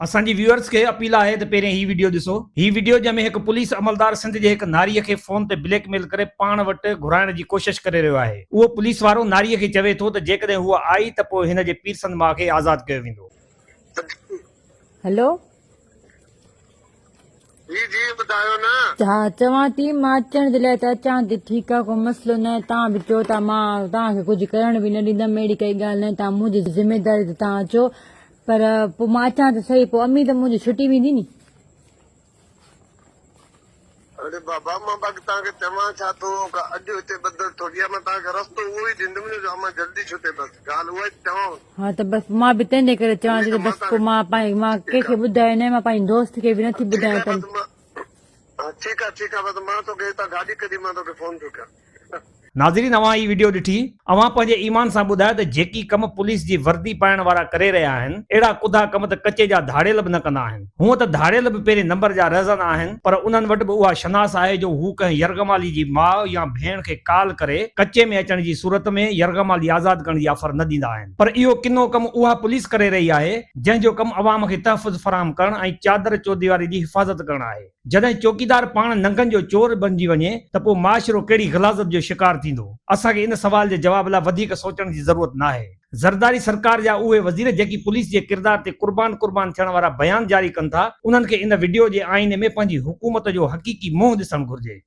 اسان جي ويوئرز کي اپيل آهي ته پهرين هي وڊيو ڏسو. هي وڊيو جنهن ۾ هڪ پوليس عملدار سنڌ جي هڪ ناريء کي فون تي بليڪ ميل ڪري پاڻ وٽ گهرائڻ جي ڪوشش ڪري رهيو آهي. اهو پوليس وارو ناريء کي چوي ٿو ته جيڪڏهن هوء آئي ته پوء هن جي پيرسن ماء کي آزاد ڪيو ويندو. هلو. جي جي ٻڌايو نه. ها چوان ٿي مان اچڻ جي لاء ته اچان ٿي ٺيڪ آ ڪو مسئلو ناهي توهان به چئو ٿا مان توهان کي ڪجهه ڪرڻ به نه ڏيندم اهڙي ڪائي ڳالهه ناهي توهان منهنجي ذميداري تي توهان اچو پر پوء مان اچان ته سهي پوء امي ته منهنجي ڇٽي ويندي ني. اڙي بابا مان باقي توهان کي چوان ڇا ٿو ڪا اڄ هتي ٻڌل ٿوري آ مان توهان کي رستو اهو ئي ڏيندم نه جو امان جلدي ڇٽي بس ڳالهه اها ئي چوانو ٿو. ها ته بس مان به تنهن جي ڪري چوان ٿي ته بس پوء مان پنهنجي مان ڪنهن کي ٻڌايو ناهي مان پنهنجي دوست کي به نٿي ٻڌايان ته. ٺيڪ آ ٺيڪ آ بس مان توکي هتان گاڏي ڪڍي مان توکي فون ٿو ڪيان. ناظرين اوهان هي وڊيو ڏٺي اوهان پنهنجي ايمان سان ٻڌايو ته جيڪي ڪم پوليس جي وردي پائڻ وارا ڪري رهيا آهن اهڙا ڪڌا ڪم ته ڪچي جا ڌاڙيل به نه ڪندا آهن هونء ته ڌاڙيل به پهرين نمبر جا رهزن آهن پر انهن وٽ به اها شناس آهي جو هو ڪنهن يرغمالي جي ماء يا ڀيڻ کي ڪال ڪري ڪچي ۾ اچڻ جي صورت ۾ يرغمالي آزاد ڪرڻ جي آفر نه ڏيندا آهن پر اهو ڪنو ڪم اها پوليس ڪري رهي آهي جنهن جو ڪم عوام کي تحفظ فراهم ڪرڻ ۽ چادر چوديواري جي حفاظت ڪرڻ آهي. جڏهن چوڪيدار پاڻ ننگن جو چور بنجي وڃي ته پوء معاشرو ڪهڙي غلاظت جو شڪار ٿيندو؟ اسان کي ان سوال جي جواب لاء وڌيڪ سوچڻ جي ضرورت ناهي. زرداري سرڪار جا اهي وزير جيڪي پوليس جي ڪردار تي قربان قربان ٿيڻ وارا بيان جاري ڪن ٿا، انهن کي ان وڊيو جي آئيني ۾ پنهنجي حڪومت جو حقيقي منهن ڏسڻ گهرجي.